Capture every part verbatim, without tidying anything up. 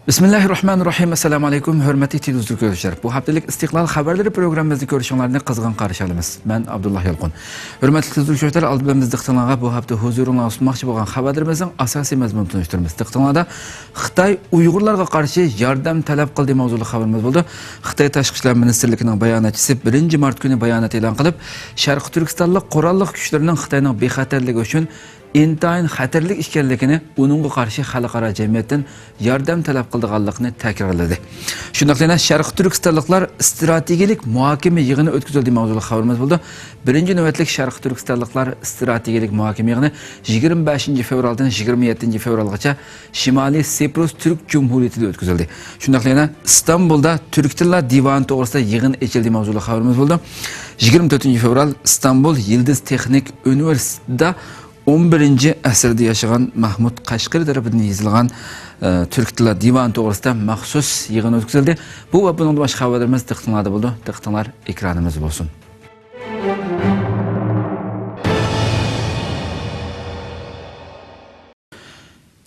بىسمىللاھىررەھمانىررەھىم. ئەسسالامۇ ئەلەيكۇم، ھۆرمەتلىك تېلېۋىزور كۆرۈشلەر. بۇ ھەپتىلىك ئىستىقلال خەۋەرلىرى پروگراممىمىزنى كۆرۈشۈڭلارنى قىزغىن قارشى ئالىمىز. مەن ئابدۇللا يالقۇن. ھۆرمەتلىك تېلېۋىزور كۆرۈشلەر، ئالدى بىلەن بىز دىققىتىڭلارغا بۇ ھەپتە ھۇزۇرۇڭلارغا سۇنماقچى بولغان خەۋەرلىرىمىزنىڭ ئاساسىي مەزمۇنىنى تونۇشتۇرىمىز. دىققىتىڭلاردا، خىتاي ئۇيغۇرلارغا قارشى ياردەم تەلەپ قىلدى ماۋزۇلۇق خەۋىرىمىز بولىدۇ. خىتاي تاشقى ئىشلار مىنىستىرلىكىنىڭ باياناتچىسى بىرىنچى مارت كۈنى بايانات ئېلان قىلىپ، شەرقىي تۈركىستانلىق قوراللىق كۈچلىرىنىڭ خىتاينىڭ بىخەتەرلىكى ئۈچۈن ئىنتايىن خەتەرلىك ئىكەنلىكىنى، ئۇنىڭغا قارشى خەلقئارا جەمئىيەتتىن ياردەم تەلەپ قىلىدىغانلىقىنى تەكىتلىدى. شۇنداقلا يەنە شەرقىي تۈركىستانلىقلار ئىستراتېگىيەلىك مۇھاكىمە يىغىنى ئۆتكۈزۈلدى ماۋزۇلۇق خەۋىرىمىز بولىدۇ. بىرىنچى نۆۋەتلىك شەرقىي تۈركىستانلىقلار ئىستراتېگىيەلىك مۇھاكىمە يىغىنى يىگىرمە بەشىنچى فېۋرالدىن يىگىرمە يەتتىنچى فېۋرالغىچە شىمالىي سىپرۇس تۈرك جۇمھۇرىيىتىدە ئۆتكۈزۈلدى. شۇنداقلا يەنە ئىستانبۇلدا تۈرك تىللار دىۋانى توغرىسىدا يىغىن ئېچىلدى ماۋزۇلۇق خەۋىرىمىز بولىدۇ. يىگىرمە تۆتىنچى فېۋرال ئىستانبۇل يىلدىز تېخنىك ئۇنىۋېرسىتېتىدا ئون بىرىنچى ئەسىردە ياشىغان مەھمۇد قەشقىرى تەرىپىدىن يېزىلغان، ئە، تۈرك تىللار دىۋانى توغرىسىدا مەخسۇس يىغىن ئۆتكۈزۈلدى. بۇ ۋە بۇنىڭدىن باشقا خەۋەرلىرىمىز دىققىتىڭلاردا بولىدۇ. دىققىتىڭلار ئېكرانىمىزدا بولسۇن.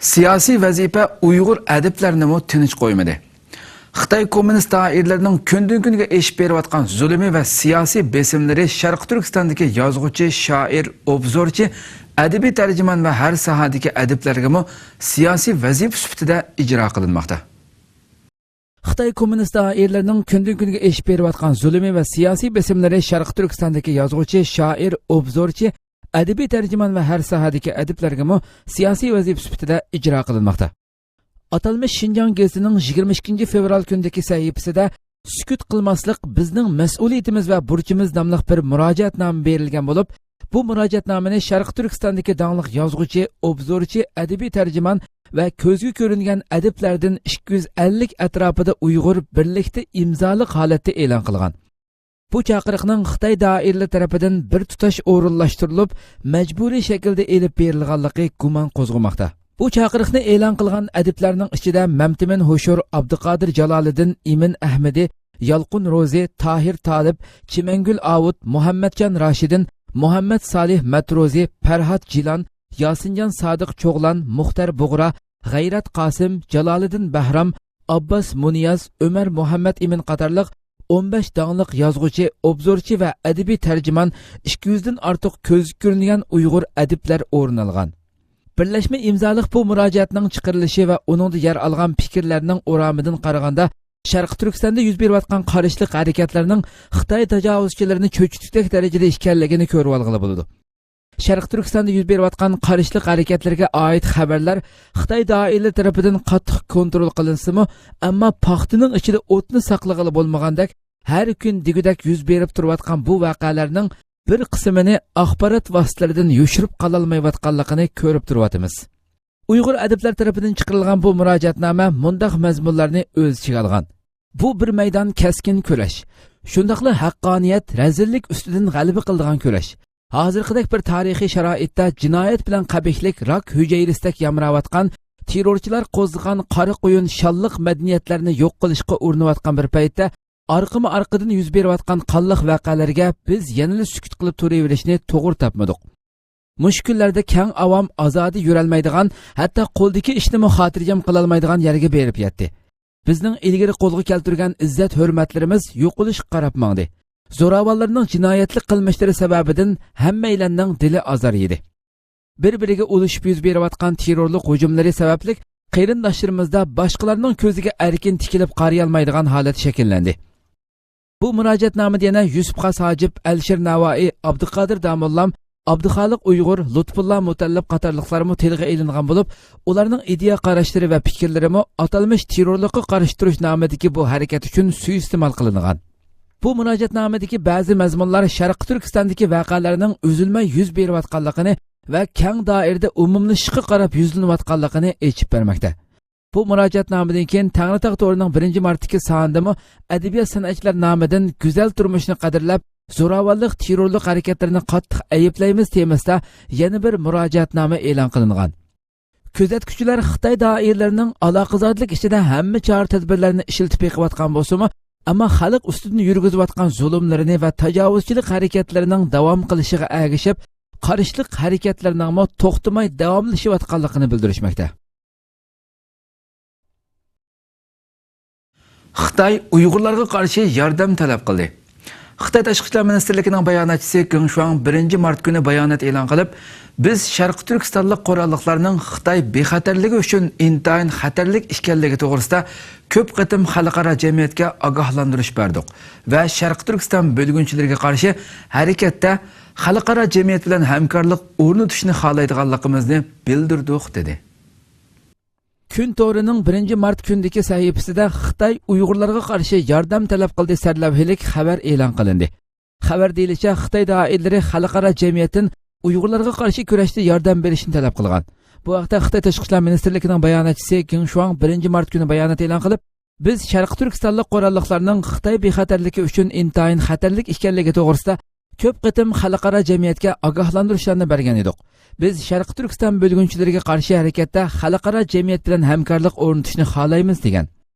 سىياسىي ۋەزىپە ئۇيغۇر ئەدىبلەرنىمۇ تىنچ قويمىدى. خىتاي كوممۇنىست دائىرىلىرىنىڭ كۈندىن-كۈنگە ئېشىپ بېرىۋاتقان زۇلۇمى ۋە سىياسىي بېسىملىرى شەرقىي تۈركىستاندىكى يازغۇچى، شائىر، ئوبزورچى، ئەدەبىي تەرجىمان ۋە ھەر ساھەدىكى ئەدىبلەرگىمۇ سىياسىي ۋەزىپە سۈپىتىدە ئىجرا قىلىنماقتا. خىتاي كوممۇنىست دائىرىلىرىنىڭ كۈندىن-كۈنگە ئېشىپ بېرىۋاتقان زۇلۇمى ۋە سىياسىي بېسىملىرى شەرقىي تۈركىستاندىكى يازغۇچى، شائىر، ئوبزورچى، ئەدەبىي تەرجىمان ۋە ھەر ساھەدىكى ئەدىبلەرگىمۇ سىياسىي ۋەزىپە سۈپىتىدە ئىجرا قىلىنماقتا. ئاتالمىش شىنجاڭ گېزىتىنىڭ يىگىرمە ئىككىنچى فېۋرال كۈنىدىكى سەھىپىسىدە، «سۈكۈت قىلماسلىق بىزنىڭ مەسئۇلىيىتىمىز ۋە بۇرچىمىز» ناملىق بىر مۇراجىئەتنامە بېرىلگەن بولۇپ، بۇ مۇراجىئەتنامىنى شەرقىي تۈركىستاندىكى داڭلىق يازغۇچى، ئوبزورچى، ئەدەبىي تەرجىمان ۋە كۆزگە كۆرۈنگەن ئەدىبلەردىن ئىككى يۈز ئەللىك ئەتراپىدا ئۇيغۇر بىرلىكتە ئىمزالىق ھالەتتە ئېلان قىلغان. بۇ چاقىرىقنىڭ خىتاي دائىرىلىرى تەرىپىدىن بىر تۇتاش ئورۇنلاشتۇرۇلۇپ، مەجبۇرىي شەكىلدە ئېلىپ بېرىلغانلىقى گۇمان قوزغىماقتا. بۇ چاقىرىقنى ئېلان قىلغان ئەدىبلەرنىڭ ئىچىدە مەمتىمىن ھوشۇر، ئابدۇقادىر جالالىدىن، ئىمىن ئەھمىدى، يالقۇن روزى، تاھىر تالىپ، چىمەنگۈل ئاۋۇت، مۇھەممەتجان راشىدىن، مۇھەممەد سالىھ مەتروزى، پەرھات جىلان، ياسىنجان سادىق چوغلان، مۇختەر بۇغرا، غەيرەت قاسىم، جالالىدىن بەھرام، ئابباس مۇنىياز، ئۆمەر مۇھەممەد ئىمىن قاتارلىق ئون بەش داڭلىق يازغۇچى، ئوبزورچى ۋە ئەدەبىي تەرجىمان، ئىككى يۈزدىن ئارتۇق كۆزگە كۆرۈنگەن ئۇيغۇر ئەدىبلەر ئورۇن ئالغان. بىرلەشمە ئىمزالىق بۇ مۇراجىئەتنىڭ چىقىرىلىشى ۋە ئۇنىڭدا يەر ئالغان پىكىرلەرنىڭ ئورامىدىن قارىغاندا، شەرقىي تۈركىستاندا يۈز بېرىۋاتقان قارشىلىق ھەرىكەتلىرىنىڭ خىتاي تاجاۋۇزچىلىرىنى چۆچۈتكۈدەك دەرىجىدە ئىكەنلىكىنى كۆرۈۋالغىلى بولىدۇ. شەرقىي تۈركىستاندا يۈز بېرىۋاتقان قارشىلىق ھەرىكەتلىرىگە ئائىت خەۋەرلەر خىتاي دائىرىلىرى تەرىپىدىن قاتتىق كونترول قىلىنسىمۇ، ئەمما پاختىنىڭ ئىچىدە ئوتنى ساقلىغىلى بولمىغاندەك، ھەر كۈن دېگۈدەك يۈز بېرىپ تۇرۇۋاتقان بۇ ۋەقەلەرنىڭ بىر قىسمىنى ئاخبارات ۋاسىتىلىرىدىن يوشۇرۇپ قالالمايۋاتقانلىقىنى كۆرۈپ تۇرۇۋاتىمىز. ئۇيغۇر ئەدىبلەر تەرىپىدىن چىقىرىلغان بۇ مۇراجىئەتنامە مۇنداق مەزمۇنلارنى ئۆز ئىچىگە ئالغان: بۇ بىر مەيدان كەسكىن كۈرەش، شۇنداقلا ھەققانىيەت، رەزىللىك ئۈستىدىن غەلىبە قىلىدىغان كۈرەش. ھازىرقىدەك بىر تارىخىي شارائىتتا جىنايەت بىلەن قەبىھلىك راك ھۈجەيرىسىدەك يامراۋاتقان، تېررورچىلار قوزغىغان قارا قۇيۇن شانلىق مەدەنىيەتلەرنى يوق قىلىشقا ئۇرۇنۇۋاتقان بىر پەيتتە، ئارقىمۇ ئارقىدىن يۈز بېرىۋاتقان قانلىق ۋەقەلەرگە بىز يەنىلا سۈكۈت قىلىپ تۇرۇۋېرىشنى توغرا تاپمىدۇق. مۇشۇ كۈنلەردە كەڭ ئاۋام ئازادە يۈرەلمەيدىغان، ھەتتا قولدىكى ئىشنىمۇ خاتىرجەم قىلالمايدىغان يەرگە بېرىپ يەتتى. بىزنىڭ ئىلگىرى قولغا كەلتۈرگەن ئىززەت-ھۆرمەتلىرىمىز يوقىلىشقا قاراپ ماڭدى. زوراۋانلارنىڭ جىنايەتلىك قىلمىشلىرى سەۋەبىدىن ھەممەيلەننىڭ دىلى ئازار يېدى. بىر-بىرىگە ئۇلىشىپ يۈز بېرىۋاتقان تېررورلۇق ھۇجۇملىرى سەۋەبلىك قېرىنداشلىرىمىزدا باشقىلارنىڭ كۆزىگە ئەركىن تىكىلىپ قارىيالمايدىغان ھالەت شەكىللەندى. بۇ مۇراجىئەتنامىدە يەنە يۈسۈپ خاس ھاجىپ، ئەلىشىر نەۋائى، ئابدۇقادىر داموللام، ئابدۇخالىق ئۇيغۇر، لۇتپۇللا مۇتەللىپ قاتارلىقلارمۇ تىلغا ئېلىنغان بولۇپ، ئۇلارنىڭ ئىدىيە قاراشلىرى ۋە پىكىرلىرىمۇ ئاتالمىش تېررورلۇققا قارشى تۇرۇش نامىدىكى بۇ ھەرىكەت ئۈچۈن سۇيىئىستېمال قىلىنغان. بۇ مۇراجىئەتنامىدىكى بەزى مەزمۇنلار شەرقىي تۈركىستاندىكى ۋەقەلەرنىڭ ئۈزۈلمەي يۈز بېرىۋاتقانلىقىنى ۋە كەڭ دائىرىدە ئومۇملىشىشقا قاراپ يۈزلىنىۋاتقانلىقىنى ئېچىپ بەرمەكتە. بۇ مۇراجىئەتنامىدىن كېيىن تەڭرىتاغ تورىنىڭ بىرىنچى مارتتىكى سانىدىمۇ ئەدەبىيات سەنئەتچىلەر نامىدىن گۈزەل تۇرمۇشنى قەدىرلەپ، زوراۋانلىق، تېررورلۇق ھەرىكەتلىرىنى قاتتىق ئەيىبلەيمىز تېمىسىدا يەنە بىر مۇراجىئەتنامە ئېلان قىلىنغان. كۆزەتكۈچىلەر خىتاي دائىرىلىرىنىڭ ئالاقىزادىلىك ئىچىدە ھەممە چارە-تەدبىرلەرنى ئىشلىتىپ بېقىۋاتقان بولسىمۇ، ئەمما خەلق ئۈستىدىن يۈرگۈزۈۋاتقان زۇلۇملىرىنى ۋە تاجاۋۇزچىلىق ھەرىكەتلىرىنىڭ داۋام قىلىشىغا ئەگىشىپ، قارشىلىق ھەرىكەتلىرىنىڭمۇ توختىماي داۋاملىشىۋاتقانلىقىنى بىلدۈرۈشمەكتە. خىتاي ئۇيغۇرلارغا قارشى ياردەم تەلەپ قىلدى. خىتاي تاشقى ئىشلار مىنىستىرلىكىنىڭ باياناتچىسى گېڭ شۇاڭ بىرىنچى مارت كۈنى بايانات ئېلان قىلىپ، بىز شەرقىي تۈركىستانلىق قوراللىقلارنىڭ خىتاي بىخەتەرلىكى ئۈچۈن ئىنتايىن خەتەرلىك ئىكەنلىكى توغرىسىدا كۆپ قېتىم خەلقئارا جەمئىيەتكە ئاگاھلاندۇرۇش بەردۇق ۋە شەرقىي تۈركىستان بۆلگۈنچىلىرىگە قارشى ھەرىكەتتە خەلقئارا جەمئىيەت بىلەن ھەمكارلىق ئورنىتىشنى خالايدىغانلىقىمىزنى بىلدۈردۇق، دېدى. كۈن تورىنىڭ بىرىنچى مارت كۈندىكى سەھىپىسىدە خىتاي ئۇيغۇرلارغا قارشى ياردەم تەلەپ قىلدى سەرلەۋھىلىك خەۋەر ئېلان قىلىندى. خەۋەر دېيىلىشىچە، خىتاي دائىرىلىرى خەلقئارا جەمئىيەتتىن ئۇيغۇرلارغا قارشى كۈرەشتە ياردەم بېرىشنى تەلەپ قىلغان. بۇ ھەقتە خىتاي تاشقى ئىشلار مىنىستىرلىكىنىڭ باياناتچىسى گېڭ شۇاڭ بىرىنچى مارت كۈنى بايانات ئېلان قىلىپ، بىز شەرقىي تۈركىستانلىق قوراللىقلارنىڭ خىتاي بىخەتەرلىكى ئۈچۈن ئىنتايىن خەتەرلىك ئىكەنلىكى توغرىسىدا كۆپ قېتىم خەلقئارا جەمئىيەتكە ئاگاھلاندۇرۇشلارنى بەرگەن ئىدۇق. بىز شەرقىي تۈركىستان بۆلگۈنچىلىرىگە قارشى ھەرىكەتتە خەلقئارا جەمئىيەت بىلەن ھەمكارلىق ئورنىتىشنى خالايمىز، دېگەن.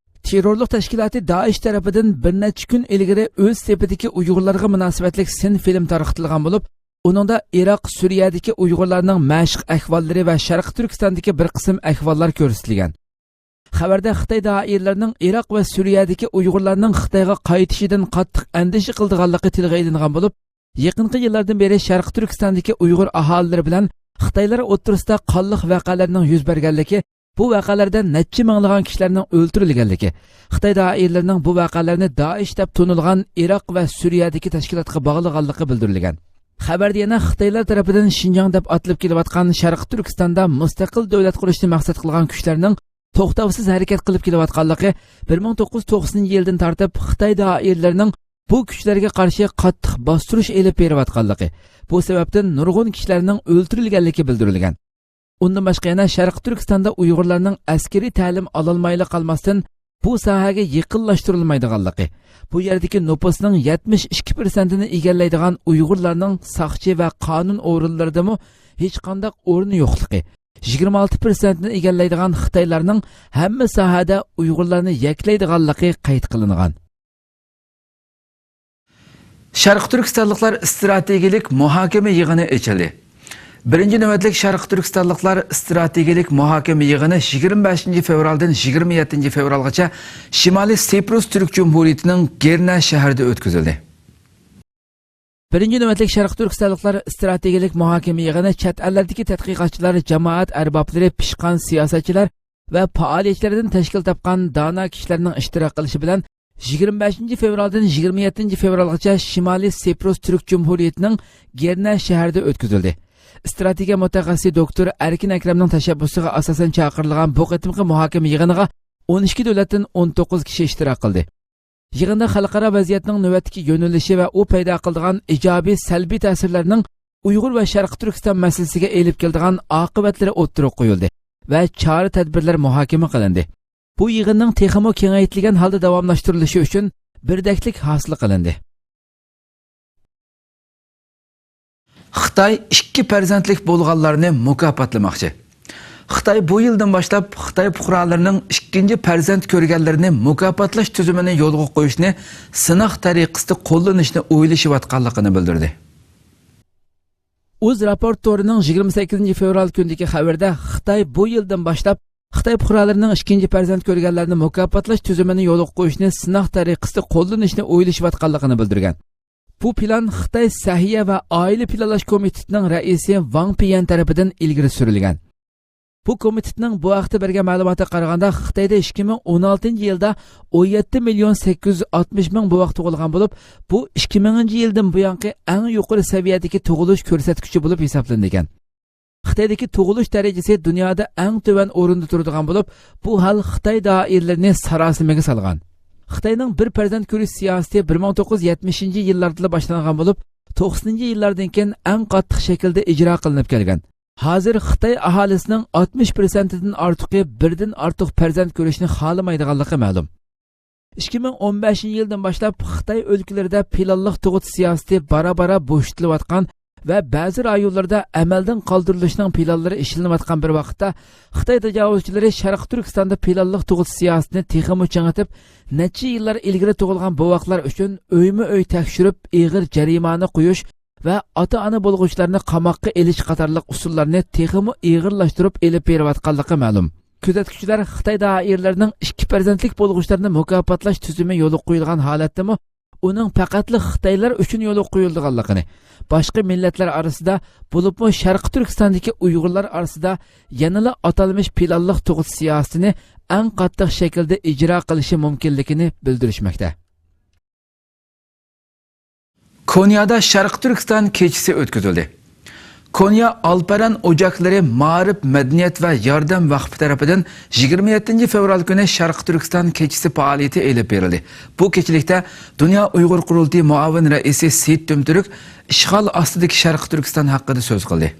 تېررورلۇق تەشكىلاتى دائىش تەرىپىدىن بىر نەچچە كۈن ئىلگىرى ئۆز سېپىدىكى ئۇيغۇرلارغا مۇناسىۋەتلىك سىن فىلىم تارقىتىلغان بولۇپ، ئۇنىڭدا ئىراق، سۈرىيەدىكى ئۇيغۇرلارنىڭ مەشىق ئەھۋاللىرى ۋە شەرقىي تۈركىستاندىكى بىر قىسىم ئەھۋاللار كۆرسىتىلگەن. خەۋەردە خىتاي دائىرىلىرىنىڭ ئىراق ۋە سۈرىيەدىكى ئۇيغۇرلارنىڭ خىتايغا قايتىشىدىن قاتتىق ئەندىشە قىلىدىغانلىقى تىلغا ئېلىنغان بولۇپ، يېقىنقى يىللاردىن بېرى شەرقىي تۈركىستاندىكى ئۇيغۇر ئاھالىلىرى بىلەن خىتايلار ئوتتۇرىسىدا قانلىق ۋەقەلەرنىڭ يۈز بەرگەنلىكى، بۇ ۋەقەلەردە نەچچە مىڭلىغان كىشىلەرنىڭ ئۆلتۈرۈلگەنلىكى، خىتاي دائىرىلىرىنىڭ بۇ ۋەقەلەرنى دائىش دەپ تونۇلغان ئىراق ۋە سۈرىيەدىكى تەشكىلاتقا باغلىغانلىقى بىلدۈرۈلگەن. خەۋەردە يەنە خىتايلار تەرىپىدىن شىنجاڭ دەپ ئاتىلىپ كېلىۋاتقان شەرقىي تۈركىستاندا مۇستەقىل دۆلەت قۇرۇشنى مەقسەت قىلغان كۈچلەرنىڭ توختاۋسىز ھەرىكەت قىلىپ كېلىۋاتقانلىقى، بىر مىڭ توققۇز يۈز توقسىنىنچى يىلدىن تارتىپ خىتاي دائىرىلىرىنىڭ بۇ كۈچلەرگە قارشى قاتتىق باستۇرۇش ئېلىپ بېرىۋاتقانلىقى، بۇ سەۋەبتىن نۇرغۇن كىشىلەرنىڭ ئۆلتۈرۈلگەنلىكى بىلدۈرۈلگەن. ئۇندىن باشقا يەنە شەرقىي تۈركىستاندا ئۇيغۇرلارنىڭ ئەسكىرىي تەلىم ئالالمايلا قالماستىن، بۇ ساھەگە يېقىنلاشتۇرۇلمايدىغانلىقى، بۇ يەردىكى نوپۇسنىڭ يەتمىش ئىككى پىرسەنتىنى ئىگىلەيدىغان ئۇيغۇرلارنىڭ ساقچى ۋە قانۇن ئورۇنلىرىدىمۇ ھېچقانداق ئورنى يوقلۇقى، يىگىرمە ئالتە پىرسەنتنى ئىگىلەيدىغان خىتايلارنىڭ ھەممە ساھەدە ئۇيغۇرلارنى يەكلەيدىغانلىقى قەيت قىلىنغان. شەرقىي تۈركىستانلىقلار ئىستراتېگىيەلىك مۇھاكىمە يىغىنى ئېچىلدى. بىرىنچى نۆۋەتلىك شەرقىي تۈركىستانلىقلار ئىستراتېگىيەلىك مۇھاكىمە يىغىنى يىگىرمە بەشىنچى فېۋرالدىن يىگىرمە يەتتىنچى فېۋرالغىچە شىمالىي سىپرۇس تۈرك جۇمھۇرىيىتىنىڭ گېرنە شەھىرىدە ئۆتكۈزۈلدى. بىرىنچى نۆۋەتلىك شەرقىي تۈركىستانلىقلار ئىستراتېگىيەلىك مۇھاكىمە يىغىنى چەت ئەللەردىكى تەتقىقاتچىلار، جامائەت ئەربابلىرى، پىشقان سىياسەتچىلەر ۋە پائالىيەتچىلەردىن تەشكىل تاپقان دانا كىشىلەرنىڭ ئىشتىراك قىلىشى بىلەن يىگىرمە بەشىنچى فېۋرالدىن يىگىرمە يەتتىنچى فېۋرالغىچە شىمالىي سىپرۇس تۈرك جۇمھۇرىيىتىنىڭ گېرنە شەھىرىدە ئۆتكۈزۈلدى. ئىستراتېگىيە مۇتەخەسسىسى دوكتور ئەركىن ئەكرەمنىڭ تەشەببۇسىغا ئاساسەن چاقىرىلغان بۇ قېتىمقى مۇھاكىمە يىغىنىغا ئون ئىككى دۆلەتتىن ئون توققۇز كىشى ئىشتىراك قىلدى. يىغىندا خەلقئارا ۋەزىيەتنىڭ نۆۋەتتىكى يۆنىلىشى ۋە ئۇ پەيدا قىلىدىغان ئىجابىي، سەلبىي تەسىرلەرنىڭ ئۇيغۇر ۋە شەرقىي تۈركىستان مەسىلىسىگە ئېلىپ كېلىدىغان ئاقىۋەتلىرى ئوتتۇرىغا قويۇلدى ۋە چارە-تەدبىرلەر مۇھاكىمە قىلىندى. بۇ يىغىننىڭ تېخىمۇ كېڭەيتىلگەن ھالدا داۋاملاشتۇرۇلۇشى ئۈچۈن بىردەكلىك ھاسىل قىلىندى. خىتاي ئىككى پەرزەنتلىك بولغانلارنى مۇكاپاتلىماقچى. خىتاي بۇ يىلدىن باشلاپ خىتاي پۇقرالىرىنىڭ ئىككىنچى پەرزەنت كۆرگەنلىرىنى مۇكاپاتلاش تۈزۈمىنى يولغا قويۇشنى سىناق تەرىقىسىدە قوللىنىشنى ئويلىشىۋاتقانلىقىنى بىلدۈردى. ئۇز راپورت تورىنىڭ يىگىرمە سەككىزىنچى فېۋرال كۈنىدىكى خەۋىرىدە خىتاي بۇ يىلدىن باشلاپ خىتاي پۇقرالىرىنىڭ ئىككىنچى پەرزەنت كۆرگەنلەرنى مۇكاپاتلاش تۈزۈمىنى يولغا قويۇشنى سىناق تەرىقىسىدە قوللىنىشنى ئويلىشىۋاتقانلىقىنى بىلدۈرگەن. بۇ پىلان خىتاي سەھىيە ۋە ئائىلە پىلانلاش كومىتېتىنىڭ رەئىسى ۋاڭ پىيەن تەرىپىدىن ئىلگىرى سۈرۈلگەن. بۇ كومىتېتنىڭ بۇ ھەقتە بەرگەن مەلۇماتىغا قارىغاندا، خىتايدا ئىككى مىڭ ئون ئالتىنچى يىلدا ئون يەتتە مىليون سەككىز يۈز ئاتمىش مىڭ بوۋاق تۇغۇلغان بولۇپ، بۇ ئىككى مىڭىنچى يىلدىن بۇيانقى ئەڭ يۇقىرى سەۋىيەدىكى تۇغۇلۇش كۆرسەتكۈچى بولۇپ ھېسابلىنىدىكەن. خىتايدىكى تۇغۇلۇش دەرىجىسى دۇنيادا ئەڭ تۆۋەن ئورۇندا تۇرىدىغان بولۇپ، بۇ ھال خىتاي دائىرىلىرىنى ساراسىمىگە سالغان. خىتاينىڭ بىر پەرزەنت كۆرۈش سىياسىتى بىر مىڭ توققۇز يۈز يەتمىشىنچى يىللاردىلا باشلانغان بولۇپ، توقسىنىنچى يىللاردىن كېيىن ئەڭ قاتتىق شەكىلدە ئىجرا قىلىنىپ كەلگەن. ھازىر خىتاي ئاھالىسىنىڭ ئاتمىش پىرسەنتىدىن ئارتۇقى بىردىن ئارتۇق پەرزەنت كۆرۈشنى خالىمايدىغانلىقى مەلۇم. ئىككى مىڭ ئون بەشىنچى يىلدىن باشلاپ خىتاي ئۆلكىلىرىدە پىلانلىق تۇغۇت سىياسىتى بارا-بارا بوشىتىلىۋاتقان ۋە بەزى رايونلىرىدا ئەمەلدىن قالدۇرۇلۇشنىڭ پىلانلىرى ئىشلىنىۋاتقان بىر ۋاقىتتا، خىتاي تاجاۋۇزچىلىرى شەرقىي تۈركىستاندا پىلانلىق تۇغۇت سىياسىتىنى تېخىمۇ چىڭىتىپ، نەچچە يىللار ئىلگىرى تۇغۇلغان بوۋاقلار ئۈچۈن ئۆيمۇ ئۆي تەكشۈرۈپ، ئېغىر جەرىمانە قويۇش ۋە ئاتا-ئانا بولغۇچىلارنى قاماققا ئېلىش قاتارلىق ئۇسۇللارنى تېخىمۇ ئېغىرلاشتۇرۇپ ئېلىپ بېرىۋاتقانلىقى مەلۇم. كۆزەتكۈچىلەر خىتاي دائىرىلىرىنىڭ ئىككى پەرزەنتلىك بولغۇچىلارنى مۇكاپاتلاش تۈزۈمى يولغا قويۇلغان ھالەتتىمۇ ئۇنىڭ پەقەتلا خىتايلار ئۈچۈن يولغا قويۇلىدىغانلىقىنى، باشقا مىللەتلەر ئارىسىدا، بولۇپمۇ شەرقىي تۈركىستاندىكى ئۇيغۇرلار ئارىسىدا يەنىلا ئاتالمىش پىلانلىق تۇغۇت سىياسىتىنى ئەڭ قاتتىق شەكىلدە ئىجرا قىلىشى مۇمكىنلىكىنى بىلدۈرۈشمەكتە. كونيادا شەرقىي تۈركىستان كېچىسى ئۆتكۈزۈلدى. كونيا ئالپەرەن ئوچاقلىرى مائارىپ، مەدەنىيەت ۋە ياردەم ۋەقپى تەرىپىدىن يىگىرمە يەتتىنچى فېۋرال كۈنى شەرقىي تۈركىستان كېچىسى پائالىيىتى ئېلىپ بېرىلدى. بۇ كېچىلىكتە دۇنيا ئۇيغۇر قۇرۇلتىيى مۇئاۋىن رەئىسى سېيىت تۈمتۈرك ئىشغال ئاستىدىكى شەرقىي تۈركىستان ھەققىدە سۆز قىلدى.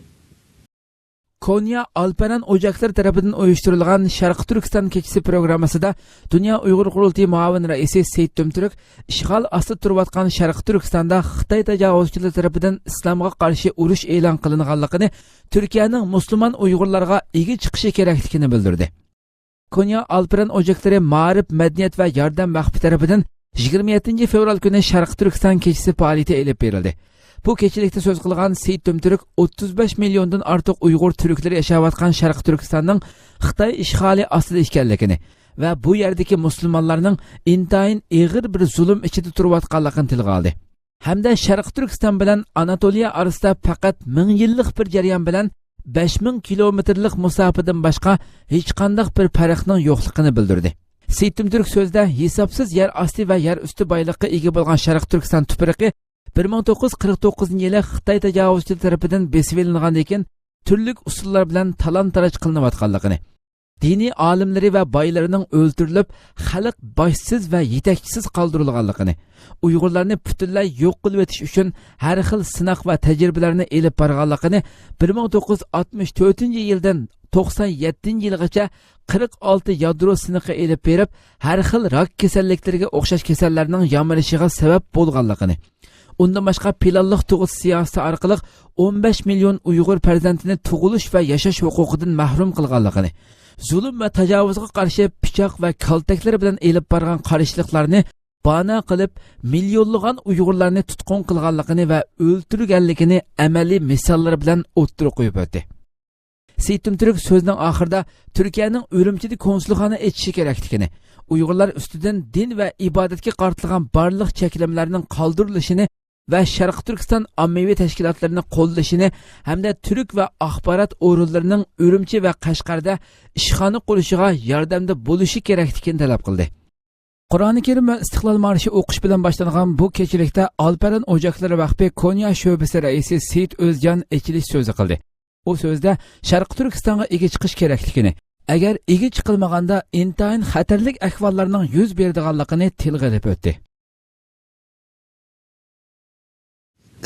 كونيا ئالپەرەن ئوچاقلىرى تەرىپىدىن ئۇيۇشتۇرۇلغان شەرقىي تۈركىستان كېچىسى پروگراممىسىدا دۇنيا ئۇيغۇر قۇرۇلتىيى مۇئاۋىن رەئىسى سېيىت تۈمتۈرك ئىشغال ئاستىدا تۇرۇۋاتقان شەرقىي تۈركىستاندا خىتاي تاجاۋۇزچىلىرى تەرىپىدىن ئىسلامغا قارشى ئۇرۇش ئېلان قىلىنغانلىقىنى، تۈركىيەنىڭ مۇسۇلمان ئۇيغۇرلارغا ئىگە چىقىشى كېرەكلىكىنى بىلدۈردى. كونيا ئالپەرەن ئوچاقلىرى مائارىپ، مەدەنىيەت ۋە ياردەم ۋەقپى تەرىپىدىن يىگىرمە يەتتىنچى فېۋرال كۈنى شەرقىي تۈركىستان كېچىسى پائالىيىتى ئېلىپ بېرىلدى. بۇ كېچىلىكتە سۆز قىلغان سېيىت تۈمتۈرك ئوتتۇز بەش مىليوندىن ئارتۇق ئۇيغۇر تۈركلىرى ياشاۋاتقان شەرقىي تۈركىستاننىڭ خىتاي ئىشغالى ئاستىدا ئىكەنلىكىنى ۋە بۇ يەردىكى مۇسۇلمانلارنىڭ ئىنتايىن ئېغىر بىر زۇلۇم ئىچىدە تۇرۇۋاتقانلىقىنى تىلغا ئالدى. ھەمدە شەرقىي تۈركىستان بىلەن ئاناتولىيە ئارىسىدا پەقەت مىڭ يىللىق بىر جەريان بىلەن بەش مىڭ كىلومېتىرلىق مۇساپىدىن باشقا ھېچقانداق بىر پەرقنىڭ يوقلۇقىنى بىلدۈردى. سېيىت تۈمتۈرك سۆزىدە، ھېسابسىز يەر ئاستى ۋە يەر ئۈستى بايلىققا ئىگە بولغان شەرقىي تۈركىستان تۇپرىقى بىر مىڭ توققۇز يۈز قىرىق توققۇزىنچى يىلى خىتاي تاجاۋۇزچىلىرى تەرىپىدىن بېسىۋېلىنغاندىن كېيىن، تۈرلۈك ئۇسۇللار بىلەن تالان-تاراج قىلىنىۋاتقانلىقىنى، دىنىي ئالىملىرى ۋە بايلىرىنىڭ ئۆلتۈرۈلۈپ، خەلق باشسىز ۋە يېتەكچىسىز قالدۇرۇلغانلىقىنى، ئۇيغۇرلارنى پۈتۈنلەي يوق قىلىۋېتىش ئۈچۈن ھەر خىل سىناق ۋە تەجرىبىلەرنى ئېلىپ بارغانلىقىنى، بىر مىڭ توققۇز يۈز ئاتمىش تۆتىنچى يىلدىن توقسان يەتتىنچى يىلغىچە قىرىق ئالتە يادرو سىنىقى ئېلىپ بېرىپ، ھەر خىل راك كېسەللىكلىرىگە ئوخشاش كېسەللەرنىڭ يامرىشىغا سەۋەب بولغانلىقىنى، ئۇندىن باشقا پىلانلىق تۇغۇت سىياسىتى ئارقىلىق ئون بەش مىليون ئۇيغۇر پەرزەنتىنى تۇغۇلۇش ۋە ياشاش ھوقۇقىدىن مەھرۇم قىلغانلىقىنى، زۇلۇم ۋە تاجاۋۇزغا قارشى پىچاق ۋە كالتەكلەر بىلەن ئېلىپ بارغان قارشىلىقلارنى بانا قىلىپ، مىليونلىغان ئۇيغۇرلارنى تۇتقۇن قىلغانلىقىنى ۋە ئۆلتۈرگەنلىكىنى ئەمەلىي مىساللار بىلەن ئوتتۇرىغا قويۇپ ئۆتتى. سېيىت تۈمتۈرك سۆزىنىڭ ئاخىرىدا تۈركىيەنىڭ ئۈرۈمچىدە كونسۇلخانا ئېچىشى كېرەكلىكىنى، ئۇيغۇرلار ئۈستىدىن دىن ۋە ئىبادەتكە قارىتىلغان بارلىق چەكلىمىلەرنىڭ قالدۇرۇلۇشىنى ۋە شەرقىي تۈركىستان ئاممىۋى تەشكىلاتلىرىنى قوللىشىنى ھەمدە تۈرك ۋە ئاخبارات ئورۇنلىرىنىڭ ئۈرۈمچى ۋە قەشقەردە ئىشخانا قۇرۇشىغا ياردەمدە بولۇشى كېرەكلىكىنى تەلەپ قىلدى. قۇرئانى كەرىم ۋە ئىستىقلال مارشى ئوقۇش بىلەن باشلانغان بۇ كېچىلىكتە ئالپەرەن ئوچاقلىرى ۋەقپى كونيا شۆبىسى رەئىسى سېيىت ئۆزجان ئېچىلىش سۆزى قىلدى. ئۇ سۆزىدە شەرقىي تۈركىستانغا ئىگە چىقىش كېرەكلىكىنى، ئەگەر ئىگە چىقىلمىغاندا ئىنتايىن خەتەرلىك ئەھۋاللارنىڭ يۈز بېرىدىغانلىقىنى تىلغا ئېلىپ ئۆتتى.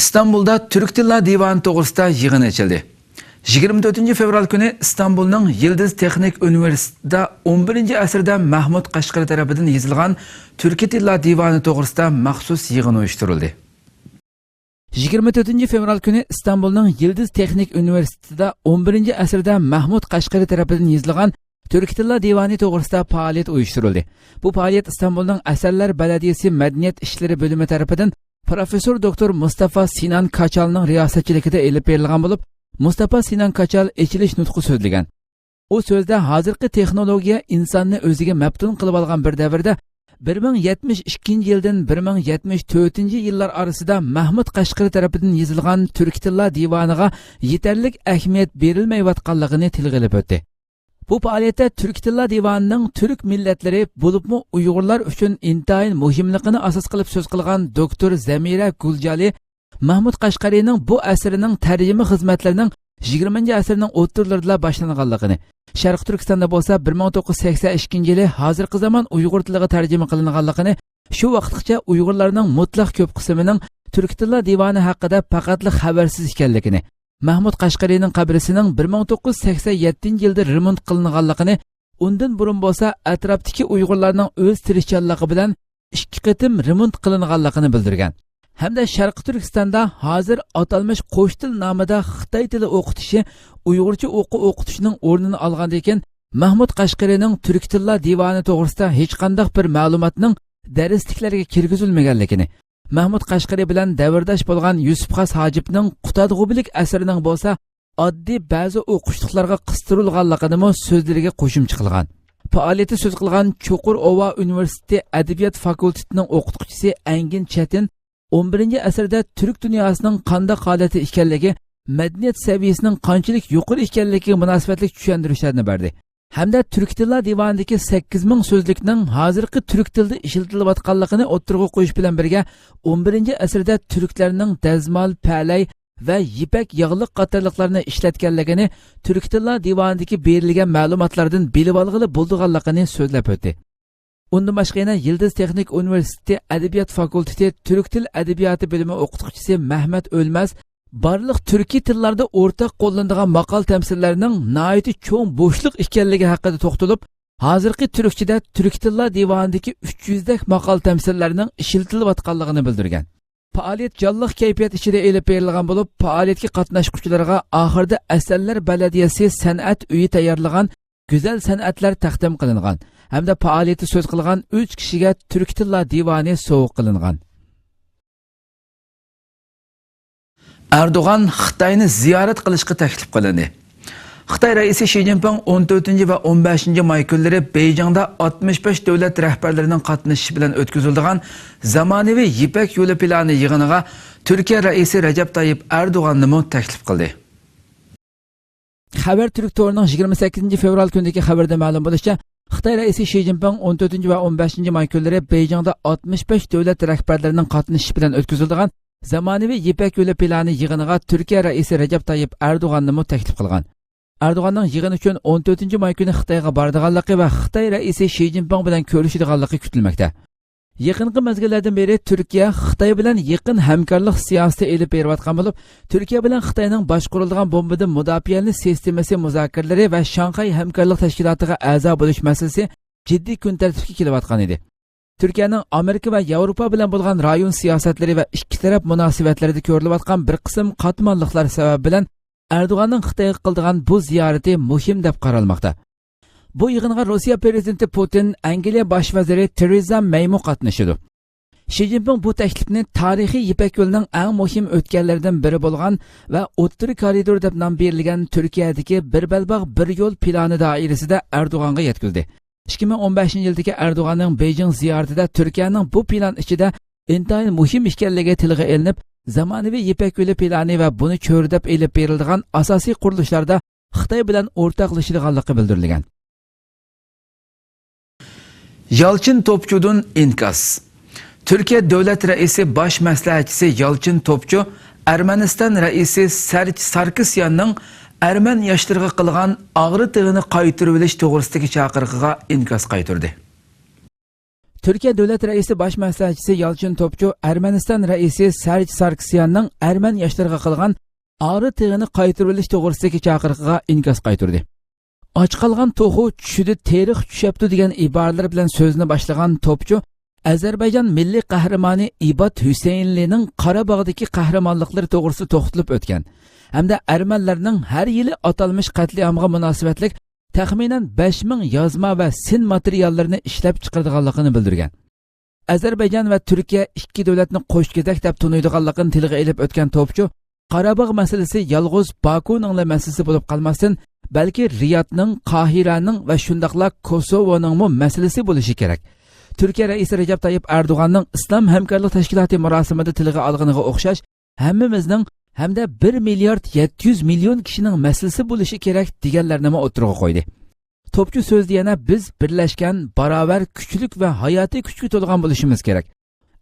ئىستانبۇلدا تۈرك تىللار دىۋانى توغرىسىدا يىغىن ئېچىلدى. يىگىرمە تۆتىنچى فېۋرال كۈنى ئىستانبۇلنىڭ يىلدىز تېخنىك ئۇنىۋېرسىتېتىدا ئون بىرىنچى ئەسىردە مەھمۇد قەشقىرى تەرىپىدىن يېزىلغان تۈركىي تىللار دىۋانى توغرىسىدا مەخسۇس يىغىن ئۇيۇشتۇرۇلدى. يىگىرمە تۆتىنچى فېۋرال كۈنى ئىستانبۇلنىڭ يىلدىز تېخنىك ئۇنىۋېرسىتېتىدا ئون بىرىنچى ئەسىردە مەھمۇد قەشقىرى تەرىپىدىن يېزىلغان تۈركىي تىللار دىۋانى توغرىسىدا پائالىيەت ئۇيۇشتۇرۇلدى. بۇ پائالىيەت ئىستانبۇلنىڭ ئەسەرلەر بەلەدىيىسى مەدەنىيەت ئىشلىرى بۆلۈمى تەرىپىدىن پروفېسسور دوكتور مۇستافا سىنان كاچالنىڭ رىياسەتچىلىكىدە ئېلىپ بېرىلغان بولۇپ، مۇستافا سىنان كاچال ئېچىلىش نۇتقى سۆزلىگەن. ئۇ سۆزىدە ھازىرقى تېخنولوگىيە ئىنساننى ئۆزىگە مەپتۇن قىلىۋالغان بىر دەۋردە، بىر مىڭ يەتمىش ئىككىنچى يىلدىن بىر مىڭ يەتمىش تۆتىنچى يىللار ئارىسىدا مەھمۇد قەشقىرى تەرىپىدىن يېزىلغان تۈركىي تىللار دىۋانىغا يېتەرلىك ئەھمىيەت بېرىلمەيۋاتقانلىقىنى تىلغا ئېلىپ ئۆتتى. بۇ پائالىيەتتە تۈركىي تىللار دىۋانىنىڭ تۈرك مىللەتلىرى، بولۇپمۇ ئۇيغۇرلار ئۈچۈن ئىنتايىن مۇھىملىقىنى ئاساس قىلىپ سۆز قىلغان دوكتور زەمىرە گۈلجالى مەھمۇد قەشقەرىنىڭ بۇ ئەسىرىنىڭ تەرجىمە خىزمەتلىرىنىڭ يىگىرمىنچى ئەسىرنىڭ ئوتتۇرىلىرىدا باشلانغانلىقىنى، شەرقىي تۈركىستاندا بولسا بىر مىڭ توققۇز يۈز سەكسەن ئىككىنچى يىلى ھازىرقى زامان ئۇيغۇر تىلىغا تەرجىمە قىلىنغانلىقىنى، شۇ ۋاقىتقىچە ئۇيغۇرلارنىڭ مۇتلەق كۆپ قىسمىنىڭ تۈركىي تىللار دىۋانى ھەققىدە پەقەتلا خەۋەرسىز ئىكەنلىكىنى، مەھمۇد قەشقەرىنىڭ قەبرىسىنىڭ بىر مىڭ توققۇز يۈز سەكسەن يەتتىنچى يىلدا رېمونت قىلىنغانلىقىنى، ئۇندىن بۇرۇن بولسا ئەتراپتىكى ئۇيغۇرلارنىڭ ئۆز تىرىشچانلىقى بىلەن ئىككى قېتىم رېمونت قىلىنغانلىقىنى بىلدۈرگەن ھەمدە شەرقىي تۈركىستاندا ھازىر ئاتالمىش قوش تىل نامىدا خىتاي تىلى ئوقۇتۇشى ئۇيغۇرچە ئوقۇ ئوقۇتۇشنىڭ ئورنىنى ئالغاندىن كېيىن، مەھمۇد قەشقىرىنىڭ تۈركىي تىللار دىۋانى توغرىسىدا ھېچقانداق بىر مەلۇماتنىڭ دەرسلىكلەرگە كىرگۈزۈلمىگەنلىكىنى، مەھمۇد قەشقىرى بىلەن دەۋرداش بولغان يۈسۈپ خاس ھاجىپنىڭ قۇتادغۇبىلىك ئەسىرىنىڭ بولسا ئاددىي بەزى ئوقۇشلۇقلارغا قىستۇرۇلغانلىقىنىمۇ سۆزلىرىگە قوشۇمچە قىلغان. پائالىيەتتە سۆز قىلغان چوقۇر ئوۋا ئۇنىۋېرسىتېتى ئەدەبىيات فاكۇلتېتىنىڭ ئوقۇتقۇچىسى ئەنگىن چەتىن ئون بىرىنچى ئەسىردە تۈرك دۇنياسىنىڭ قانداق ھالەتتە ئىكەنلىكى، مەدەنىيەت سەۋىيەسىنىڭ قانچىلىك يۇقىرى ئىكەنلىكىگە مۇناسىۋەتلىك چۈشەندۈرۈشلەرنى بەردى. ھەمدە تۈركىي تىللار دىۋانىدىكى سەككىز مىڭ سۆزلۈكنىڭ ھازىرقى تۈرك تىلىدا ئىشلىتىلىۋاتقانلىقىنى ئوتتۇرىغا قويۇش بىلەن بىرگە، ئون بىرىنچى ئەسىردە تۈركلەرنىڭ دەزمال، پەلەي ۋە يىپەك ياغلىق قاتارلىقلارنى ئىشلەتكەنلىكىنى تۈركىي تىللار دىۋانىدىكى بېرىلگەن مەلۇماتلاردىن بىلىۋالغىلى بولىدىغانلىقىنى سۆزلەپ ئۆتتى. ئۇندىن باشقا يەنە يىلدىز تېخنىك ئۇنىۋېرسىتېتى ئەدەبىيات فاكۇلتېتى تۈرك تىل ئەدەبىياتى بۆلۈمى ئوقۇتقۇچىسى مەھمەت ئۆلمەز بارلىق تۈركىي تىللاردا ئورتاق قوللىنىدىغان ماقال تەمسىللەرنىڭ ناھايىتى چوڭ بوشلۇق ئىكەنلىكى ھەققىدە توختىلىپ، ھازىرقى تۈركچىدە تۈركىي تىللار دىۋانىدىكى ئۈچ يۈزدەك ماقال تەمسىللەرنىڭ ئىشلىتىلىۋاتقانلىقىنى بىلدۈرگەن. پائالىيەت جانلىق كەيپىيات ئىچىدە ئېلىپ بېرىلغان بولۇپ، پائالىيەتكە قاتناشقۇچىلارغا ئاخىرىدا ئەسەرلەر بەلەدىيەسى سەنئەت ئۆيى تەييارلىغان گۈزەل سەنئەتلەر تەقدىم قىلىنغان ھەمدە پائالىيەتتە سۆز قىلغان ئۈچ كىشىگە تۈركىي تىللار دىۋانى سوۋغا قىلىنغان. ئەردوغان خىتاينى زىيارەت قىلىشقا تەكلىپ قىلىندى. خىتاي رەئىسى شى جىنپىڭ ئون تۆتىنچى ۋە ئون بەشىنچى ماي كۈنلىرى بېيجىڭدا ئاتمىش بەش دۆلەت رەھبەرلىرىنىڭ قاتنىشىشى بىلەن ئۆتكۈزۈلىدىغان زامانىۋى يىپەك يولى پىلانى يىغىنىغا تۈركىيە رەئىسى رەجەپ تايىپ ئەردوغاننىمۇ تەكلىپ قىلدى. خەۋەر تۈرك تورىنىڭ يىگىرمە سەككىزىنچى فېۋرال كۈنىدىكى خەۋىرىدە مەلۇم بولۇشىچە، خىتاي رەئىسى شى جىنپىڭ ئون تۆتىنچى ۋە ئون بەشىنچى ماي كۈنلىرى بېيجىڭدا ئاتمىش بەش دۆلەت رەھبەرلىرىنىڭ قاتنىشىشى بىلەن ئۆتكۈزۈلىدىغان زامانىۋى يىپەك يولى پىلانى يىغىنىغا تۈركىيە رەئىسى رەجەپ تايىپ ئەردوغاننىمۇ تەكلىپ قىلغان. ئەردوغاننىڭ يىغىن ئۈچۈن ئون تۆتىنچى ماي كۈنى خىتايغا بارىدىغانلىقى ۋە خىتاي رەئىسى شى جىنپىڭ بىلەن كۆرۈشىدىغانلىقى كۈتۈلمەكتە. يېقىنقى مەزگىللەردىن بېرى تۈركىيە خىتاي بىلەن يېقىن ھەمكارلىق سىياسىتى ئېلىپ بېرىۋاتقان بولۇپ، تۈركىيە بىلەن خىتاينىڭ باشقۇرۇلىدىغان بومبىدىن مۇداپىئە سىستېمىسى مۇزاكىرىلىرى ۋە شاڭخەي ھەمكارلىق تەشكىلاتىغا ئەزا بولۇش مەسىلىسى جىددىي كۈن تەرتىپكە كېلىۋاتقان ئىدى. تۈركىيەنىڭ ئامېرىكا ۋە ياۋروپا بىلەن بولغان رايون سىياسەتلىرى ۋە ئىككى تەرەپ مۇناسىۋەتلىرىدە كۆرۈلۈۋاتقان بىر قىسىم قاتماللىقلار سەۋەبى بىلەن ئەردوغاننىڭ خىتايغا قىلىدىغان بۇ زىيارىتى مۇھىم دەپ قارالماقتا. بۇ يىغىنغا روسىيە پىرېزىدېنتى پۇتىن، ئەنگلىيە باش ۋەزىرى تېرېزا مەيمۇ قاتنىشىدۇ. شى جىنپىڭ بۇ تەكلىپنى تارىخىي يىپەك يولىنىڭ ئەڭ مۇھىم ئۆتكەللىرىدىن بىرى بولغان ۋە ئوتتۇرا كارىدور دەپ نام بېرىلگەن تۈركىيەدىكى بىر بەلباغ بىر يول پىلانى دائىرىسىدە ئەردوغانغا يەتكۈزدى. ئىككى مىڭ ئون بەشىنچى يىلدىكى ئەردوغاننىڭ بېيجىڭ زىيارىتىدە تۈركىيەنىڭ بۇ پىلان ئىچىدە ئىنتايىن مۇھىم ئىكەنلىكى تىلغا ئېلىنىپ، زامانىۋى يىپەك يولى پىلانى ۋە بۇنى چۆرىدەپ ئېلىپ بېرىلىدىغان ئاساسىي قۇرۇلۇشلاردا خىتاي بىلەن ئورتاقلىشىدىغانلىقى بىلدۈرۈلگەن. يالچىن توپچۇدىن ئىنكاس. تۈركىيە دۆلەت رەئىسى باش مەسلىھەتچىسى يالچىن توپچۇ ئەرمەنىستان رەئىسى سەرچ ساركىسياننىڭ ئەرمەن ياشلىرىغا قىلغان ئاغرى تېغىنى قايتۇرۇۋېلىش توغرىسىدىكى چاقىرىقىغا ئىنكاس قايتۇردى. تۈركىيە دۆلەت رەئىسى باش مەسلىھەتچىسى يالچىن توپچۇ ئەرمەنىستان رەئىسى سەرچ ساركىسياننىڭ ئەرمەن ياشلىرىغا قىلغان ئاغرى تېغىنى قايتۇرۇۋېلىش توغرىسىدىكى چاقىرىقىغا ئىنكاس قايتۇردى. ئاچ قالغان توخۇ چۈشىدە تېرىق چۈشەپتۇ دېگەن ئىبارىلەر بىلەن سۆزىنى باشلىغان توپچۇ ئەزەربەيجان مىللىي قەھرىمانى ئىبات ھۈسەيىنلىنىڭ قاراباغدىكى قەھرىمانلىقلىرى توغرىسىدا توختىلىپ ئۆتكەن ھەمدە ئەرمەنلەرنىڭ ھەر يىلى ئاتالمىش قەتلىئامغا مۇناسىۋەتلىك تەخمىنەن بەش مىڭ يازما ۋە سىن ماتېرىياللىرىنى ئىشلەپ چىقىرىدىغانلىقىنى بىلدۈرگەن. ئەزەربەيجان ۋە تۈركىيە ئىككى دۆلەتنى قوشكېزەك دەپ تونۇيدىغانلىقىنى تىلغا ئېلىپ ئۆتكەن توپچۇ، قاراباغ مەسىلىسى يالغۇز باكۇنىڭلا مەسىلىسى بولۇپ قالماستىن، بەلكى رىيادنىڭ، قاھىرەنىڭ ۋە شۇنداقلا كوسوۋونىڭمۇ مەسىلىسى بولۇشى كېرەك. تۈركىيە رەئىسى رەجەپ تايىپ ئەردوغاننىڭ ئىسلام ھەمكارلىق تەشكىلاتى مۇراسىمىدا تىلغا ئالغىنىغا ئوخشاش، ھەممىمىزنىڭ ھەمدە بىر مىليارد يەتتە يۈز مىليون كىشىنىڭ مەسىلىسى بولۇشى كېرەك دېگەنلەرنىمۇ ئوتتۇرىغا قويدى. توپچۇ سۆزىدە يەنە بىز بىرلەشكەن، باراۋەر، كۈچلۈك ۋە ھاياتىي كۈچكە تولغان بولۇشىمىز كېرەك.